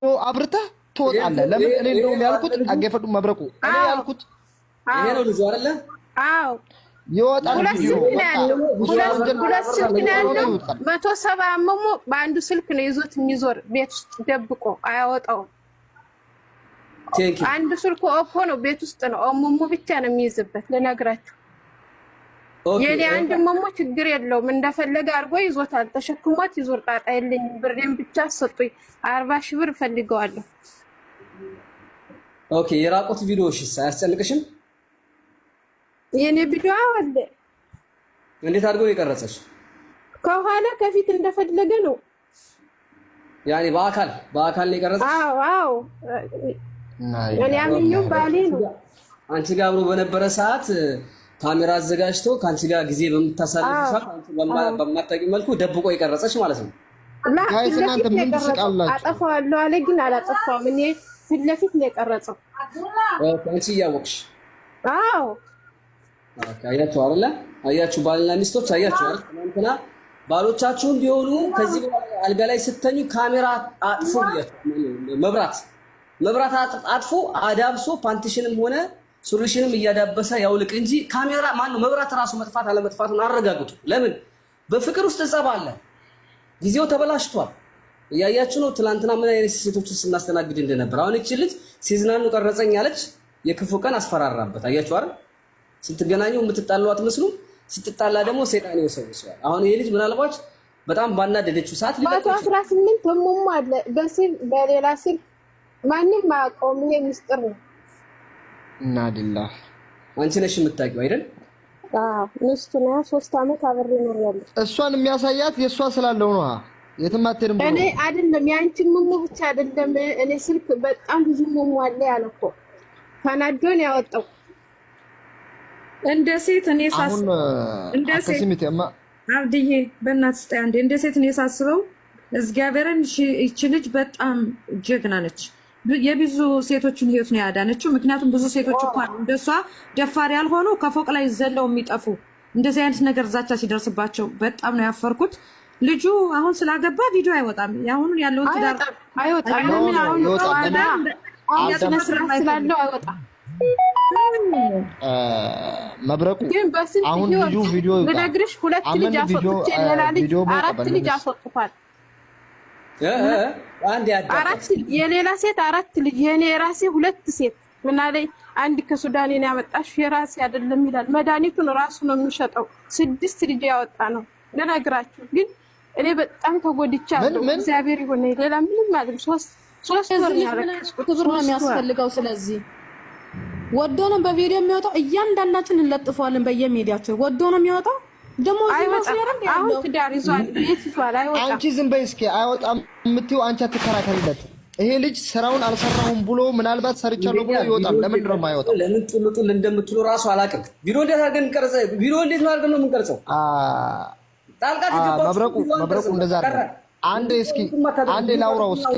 አብርተህ ትወጣለህ። ለምን እኔ እንደውም ያልኩት አገፈዱ መብረቁ እኔ ያልኩት ይሄ ነው ልጁ አይደለ? አዎ ይወጣል። ሁለት ቪዲዮ ስልክ ነው በቃ ያለው። እሱ ሁለት ወንጀል ሁለት ስልክ ነው ያለው። ይወጣል። 170 መሞ በአንዱ ስልክ ነው ይዞት የሚዞር፣ ቤት ውስጥ ደብቆ አያወጣውም። Thank you. አንዱ ስልኩ ኦፖ ነው፣ ቤት ውስጥ ነው። ኦሞሞ ብቻ ነው የሚይዝበት። ልነግራችሁ የኔ አንድ ሞሞ ችግር የለውም፣ እንደፈለገ አድርጎ ይዞታል። ተሸክሟት ይዞር፣ ጣጣ የለኝም። ብሬን ብቻ ሰጡኝ። 40,000 ብር እፈልገዋለሁ። Okay፣ የራቁት ቪዲዮሽስ አያስጨንቅሽም? የኔ ቪዲዮ አለ። እንዴት አድርጎ የቀረጸሽ? ከኋላ ከፊት እንደፈለገ ነው። ያኔ በአካል ነው የቀረጸሽ? አዎ፣ እኔ አምኜው ባሌ ነው። አንቺ ጋር አብሮ በነበረ ሰዓት ካሜራ አዘጋጅቶ ከአንቺ ጋር ጊዜ በምታሳልፍ ሰዓት አንቺ በማታውቂው መልኩ ደብቆ የቀረጸች ማለት ነው። ላ Guys ፊት ለፊት እናንተ ነው ምን የቀረጸው። ትስቃላችሁ? አጠፋዋለሁ አለ፣ ግን አላጠፋውም። እኔ ፊት ለፊት ነው የቀረጸው። Okay፣ አንቺ እያወቅሽ? አዎ። Okay፣ አያችሁ አይደለ? አያችሁ፣ ባልና ሚስቶች አያችሁ አይደል? ትናንትና ባሎቻችሁም ቢሆኑ ከዚህ በኋላ አልጋ ላይ ስተኙ ካሜራ አጥፎ ብያችሁ፣ መብራት አጥፎ አዳብሶ ፓንትሽንም ሆነ ሱሪሽንም እያዳበሰ ያውልቅ እንጂ ካሜራ ማነው መብራት ራሱ መጥፋት አለመጥፋቱን አረጋግጡ። ለምን በፍቅር ውስጥ ጸብ አለ። ጊዜው ተበላሽቷል። እያያችሁ ነው። ትናንትና ምን አይነት ሴቶችን ስናስተናግድ እንደነበር። አሁን እቺ ልጅ ሲዝናኑ ቀረጸኝ አለች። የክፉ ቀን አስፈራራበት። አያችሁ አይደል? ስትገናኙ የምትጣሉ አትመስሉም። ስትጣላ ደግሞ ሰይጣን ይወሰውሰዋል። አሁን ይሄ ልጅ ምናልባት በጣም ባናደደችው ሰዓት መቶ ሊለቀው አስራ ይችላል። ስምንት እሙሙ አለ በስል በሌላ ስልክ ማንም አያውቀውም። ይሄ ምስጢር ነው። እና ሊላህ። አንቺ ነሽ የምታውቂው አይደል? አዎ፣ ሚስቱ ነው። 3 ዓመት አብሬ ኖሬያለሁ። እሷን የሚያሳያት የእሷ ስላለው ነው። የትም አትሄድም ብሎ እኔ አይደለም፣ የአንቺን ሙሙ ብቻ አይደለም። እኔ ስልክ በጣም ብዙ ሙሙ አለ ያለ እኮ ተናዶን ያወጣው። እንደ ሴት እኔ አሁን ሳስበው እንደ ሴት አከሲሚት እማ አብድዬ በእናትህ ስጠኝ አንዴ። እንደ ሴት እኔ ሳስበው እግዚአብሔርን ይቺ ልጅ በጣም ጀግና ነች። የብዙ ሴቶችን ህይወት ነው ያዳነችው። ምክንያቱም ብዙ ሴቶች እንኳን እንደሷ ደፋር ያልሆኑ ከፎቅ ላይ ዘለው የሚጠፉ እንደዚህ አይነት ነገር ዛቻ ሲደርስባቸው በጣም ነው ያፈርኩት። ልጁ አሁን ስላገባ ቪዲዮ አይወጣም። የአሁኑን ያለውን ትዳር አይወጣም፣ አይወጣም። No ለምን No አሁን ይወጣል። በኋላ ለምን አሁን ስነ አልደም ስርዓት ስላለው አይወጣም። መብረቁ ግን በስንት አሁን ህይወት ልጁ ቪዲዮ ይውጣ። ልነግርሽ፣ ሁለት አመን ልጅ ቪዲዮ አስወጥቼ ሌላ ልጅ ቪዲዮ በወጣ አራት ልጅ በንስ አስወጥቷል። አንድ ያዳምጥ። አራት የሌላ ሴት አራት ልጅ፣ የኔ የራሴ ሁለት ሴት። ምን አለኝ፣ አንድ ከሱዳን ያመጣሽ የራሴ አይደለም ይላል። መድኃኒቱን ራሱ ነው የሚሸጠው። ስድስት ልጅ ያወጣ ነው ልነግራችሁ። ግን እኔ በጣም ተጎድቻለሁ። ምን ምን እግዚአብሔር ይሁን፣ ሌላ ምንም አይደለም። ሶስት ወር የዚህ ነው ልጅ ምን አይነት ያለቀስኩት። ክብር ነው 3 ወር። የሚያስፈልገው? ስለዚህ ወዶ ነው በቪዲዮ የሚወጣው። እያንዳንዳችን እንለጥፈዋለን በየሚዲያችን። ወዶ ነው የሚወጣው። ደግሞ እዚህ አይወጣም። መስመር እንደ አሁን ያለው ትዳር ይዟል፣ ቤት ይዟል፣ አይወጣም። አንቺ ዝም በይ እስኪ። አይወጣም የምትይው አንቺ አትከራከሪለት። ይሄ ልጅ ስራውን አልሰራሁም ብሎ ምናልባት ሰርቻለሁ ብሎ ይወጣል። ለምንድን ነው የማይወጣው? ለምን ጡል ጡል እንደምትሉ ራሱ አላውቅም። ቪዲዮ እንዴት አድርገን እንቀርጸ? ቪዲዮ እንዴት ነው አድርገን ነው የምንቀርጸው? ጣልቃ ከገባችሁ መብረቁ ቪዲዮ መብረቁ አንቀርጽም። እንደዛ ቀረ። አይደለም። አንዴ እስኪ አንዴ ላውራው እስኪ።